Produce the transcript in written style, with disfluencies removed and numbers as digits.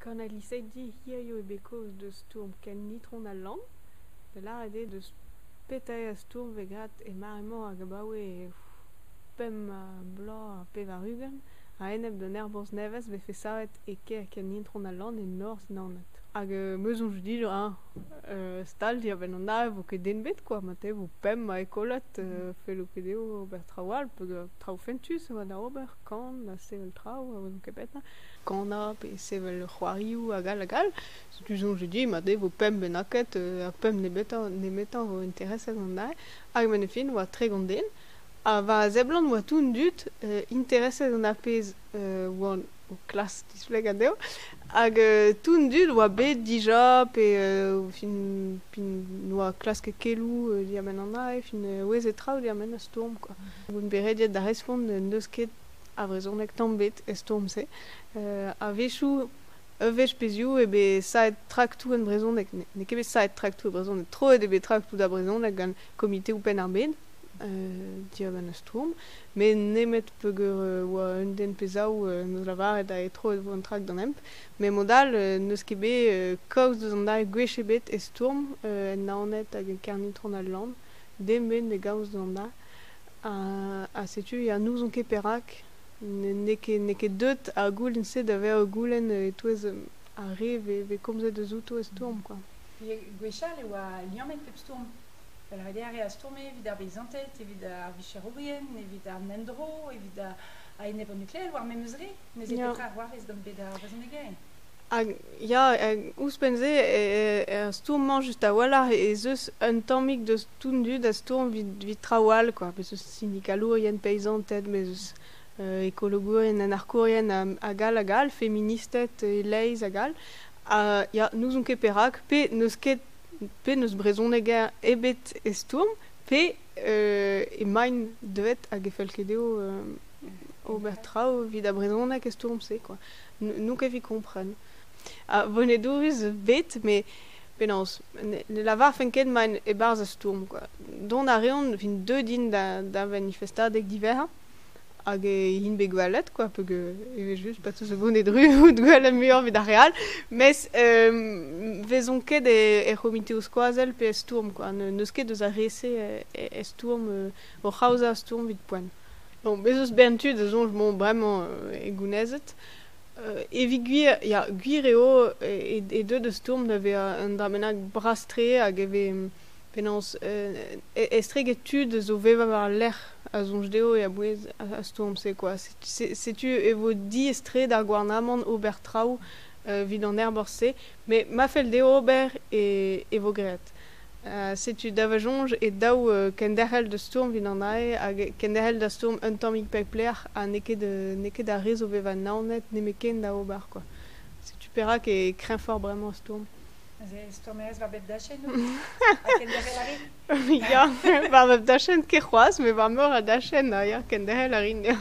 Gant al liseidi hiziv eo bet kaoz deus stourm Ken-Itron al Lann, da lâret eo deus petra eo ar stourm 'vez graet e mare-mañ hag abaoe pemp bloaz ha 80 a-enep d'un aerborzh nevez 'vefe savet e kêr Ken-Itron al Lann e norzh Naoned. Hag me 'soñj din hañ stal diarbenn an aer 'vo ket den 'bet kwa, marteze 'vo pemp a ekolad fello ket dezho ober traoù all peogwir traoù fentus a oa da ober, kan ha sevel traoù ha n'on ket petra. Kanañ pe sevel c'hoarioù hag all hag all. Setu soñj dit mat eo 'vo pemp bennaket ha pemp nemetañ nemetañ 'vo intereset an aer. Hag a-benn ar fin 'oa 30 den. Ha war a seblant 'oa tout an dud intereset gant ar pezh 'oant o klask displegañ dezho. Hag tout an dud 'oa bet dija pe fin fin 'noa klasket keloù diarbenn an aer, fin 'oueze traoù diarbenn ar stourm kwa. On bet rediet da respont n'eus ket a vrezhoneg tamm 'bet er stourm-se. A-wechoù, ur wech pe ziv eo bet savet traktoù en brezhoneg. N'eo ket bet savet traktoù e brezhoneg, troet eo bet traktoù da brezhoneg gant komiteoù Penn-ar-Bed diarbenn ar stourm. Met nemet peogwir oa un den pe zaou 'neus lavaret ha troet e vo an trakt d'an hemp. Met mod-all n'eus ket bet kaoz deus an dra gwech ebet e stourm en Naoned hag e Kernitron-al-Lann. Den ebet ne gaoz deus an dra. Ha setu ya n'ouzon ket perak n'eo ket n'eo ket deuet ar goulenn-se da vezañ ur goulenn e-touez ar re 'vez komzet eus outo e stourm kwa. Gwechall e oa liammet pep stourm. Da lavaret eo ar re a stourme evit ar beizanted, evit ar vicherourien, evit an endro, evit a-enep an nukleel, war memes re. Neuze petra a c'hoarvez gant bed ar brezhonegerien? Hag ya, ouzhpenn-se er stourm-mañ just a-walc'h ez eus un tammig deus tout an dud a stourm evit traoù all kwa. Bez' eus sindikalourien, peizanted, bez' eus ekologourien, anarkourien hag all hag all, feministed e-leizh hag all. Ha ya, n'ouzon ket perak, pe n'eus ket pe n'eus brezhoneger ebet e stourm, pe emaint deuet hag e fell ket dezho ober traoù evit ar brezhoneg e stourm-se kwa. N'on ket evit kompren. Ha bonedourus bet, met penaos, ne lavarfen ket emaint e-barzh ar stourm kwa. Dont a reont, fin deuet int da vanifestadeg diverrañ hag int bet gwelet kwa peogwir evel-just pa 'teus ur boned ru out gwelet muioc'h evit ar re all. Mes 'vezont ket er c'homiteoù skoazell pe er stourm kwa. N'eus ket eus ar re-se er stourm, oc'h aozañ ar stourm evit poent. Bon, bez' eus bern tud a soñj bon bremañ eo gounezet. Evit gwir, ya, gwir eo e deu da stourm da vezañ un dra bennak bras-tre hag e vez penaos estreget tud zo vevañ war al lec'h a soñj dezho eo a-bouez ar stourm-se kwa. Setu e vo diaes-tre d'ar gouarnamant ober traoù evit an aerborzh-se, met ma fell dezho ober e vo graet. Setu da va soñj eo dav kenderc'hel da stourm evit an ae hag kenderc'hel da stourm un tammig pep lec'h ha n'eo ket n'eo ket ar re zo vevañ Naoned nemetken da ober kwa. Setu perak eo kreñvoc'h bremañ ar stourm. Neuze stourmerez war bep dachenn out ha kenderc'hel a ri? Ya, war bep dachenn ket c'hoazh met war meur a dachenn ya, kenderc'hel a rin ya.